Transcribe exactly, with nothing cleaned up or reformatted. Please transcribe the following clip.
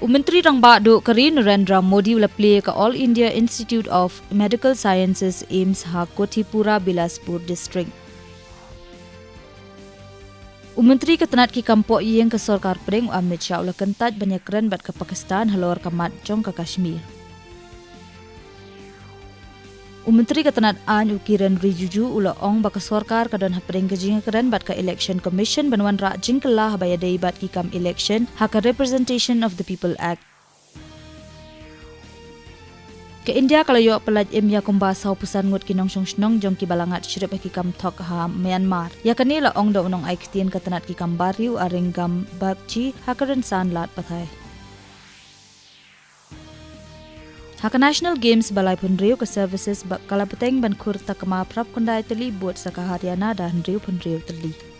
U Myntri Rangbah Duh ka ri Narendra Modi u la plie ka All India Institute of Medical Sciences, AIIMS, ha Kothipura, Bilaspur District. U Myntri ka tnat ki kam poh ïing ka sorkar pdeng u Amit Shah u la kyntait ban ïakren bad ka Pakistan halor ka mat jong ka Kashmir. U Myntri ka tnat aiñ u Kiren Rijiju u la ong ba ka sorkar ka don hapdeng ka jingïakren bad ka Election Commission ban wanrah jingkylla haba ïadei bad ki kam election ha ka Representation of the People Act. Ka India ka la ïoh pyllait im ïa kumba sawphew san ngut ki nongshong shnong jong ki balang at shrip ha ki kam thok ha Myanmar. Ïa kane la ong da u nongai ktien ka tnat ki kam bari u Aringham Bagchi ha ka rynsan lad pathai. Ha ka National Games ba laiphew hynriew ka Services ba ka la bteng ban khur takma phraphew khyndai tylli bud sa ka Haryana da hynriewphew hynriew tylli.